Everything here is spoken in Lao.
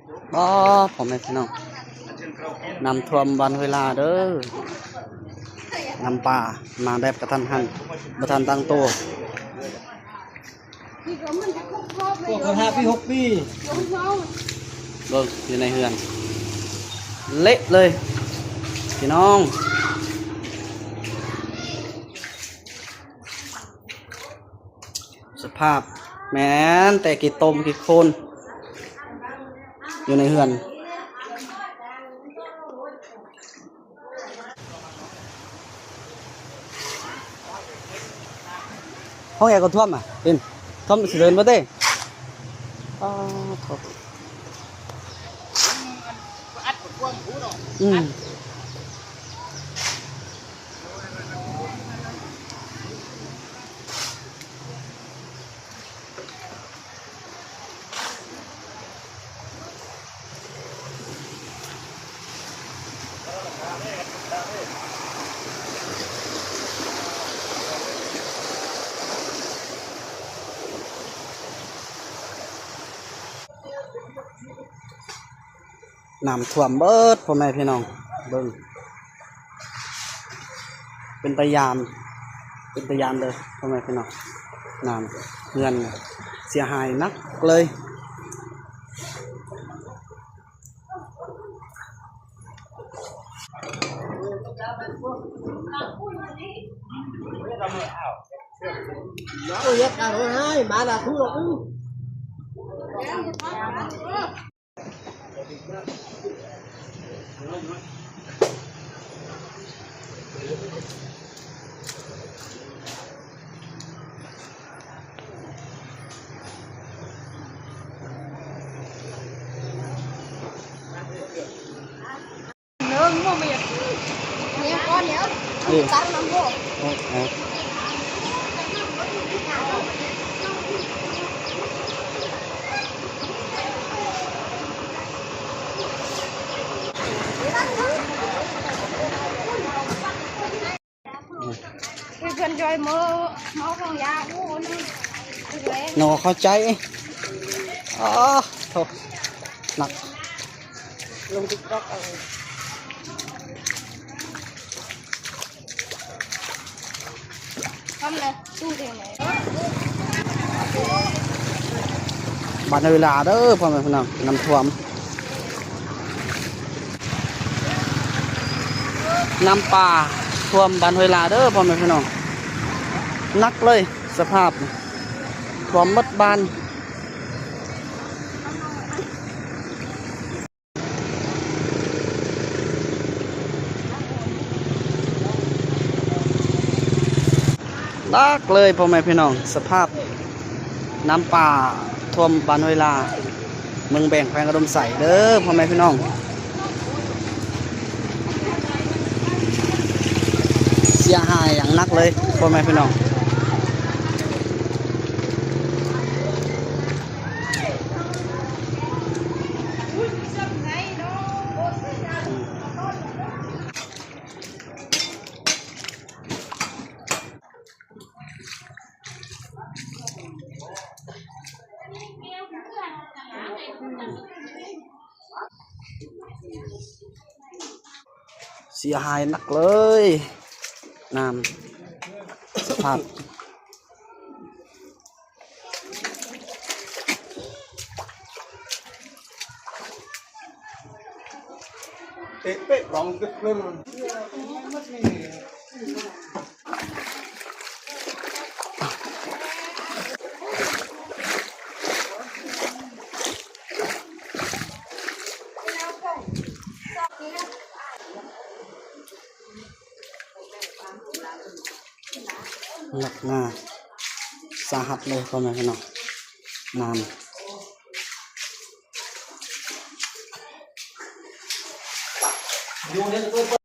ອໍ ພໍ່ແມ່ພີ່ນ້ອງ ນ້ຳຖ້ວມບ້ານຫ້ວຍລາເດີ ນ້ຳປ່າມາແບບກະທັນຫັນ ບໍ່ທັນຕັ້ງໂຕ. ໂອ້ ເຂົາຫາປີ ຫົກປີ ເບິ່ງຢູ່ໃນເຮືອນ ເລະເລີຍພີ່ນ້ອງ. ສະພາບແມ່ນແຕ່ຂີ້ຕົມຂີ້ໂຄນຢູ່ໃນເຮືອນ. ຫ້ອງແອກໍຖ້ວມອະ ເຫັນ ຖ້ວມສະເດີນເບິດເດ້. ອໍ ໂທ້ ອືມ. ນ້ຳຖ້ວມເບິດ ພໍ່ແມ່ພີ່ນ້ອງ ເບິ່ງ ເປັນຕາຢ້ານ ເປັນຕາຢ້ານເດີ ພໍ່ແມ່ພີ່ນ້ອງ. ນ້ຳເຮືອນເສຍຫາຍໜັກເລີຍ. ເອົາເຮັດການໃຫ້ມາລະທຸດອກ. ເພື່ອນຈອຍເມົາ ເມົາຂອງຢາ ໂອ້ ໜໍ່ເຂົ້າໃຈ. ອໍ ໂທ້ ໜັກ ລົງຕິກຕັອກເອົາ. ທຳແລ້ວສູ້ເດ້ແຫຼະ ບ້ານເວລາເດີ ພໍ່ແມ່ພີ່ນ້ອງ ນ້ຳຖ້ວມ ນ້ຳປ່າຖ້ວມບ້ານຫ້ວຍລາເດີ ພໍ່ແມ່ພີ່ນ້ອງ ໜັກເລີຍ ສະພາບຖ້ວມໝົດບ້ານ. ໜັກເລີຍພໍ່ແມ່ພີ່ນ້ອງ ສະພາບນ້ຳປ່າຖ້ວມບ້ານຫ້ວຍລາ ເມືອງແບງ ແຂວງອຸດົມໄຊເດີພໍ່ແມ່ພີ່ນ້ອງ ເສຍຫາຍຢ່າງໜັກເລີຍພໍ່ແມ່ພີ່ນ້ອງ. ເສຍຫາຍໜັກເລີຍ ນ້ຳ ສະພາບ ເຕະເປະ ສອງຈຸດ ໜັກໜາສາຫັດເລີຍພໍ່ແມ່ພີ່ນ້ອງ ນ້ຳ.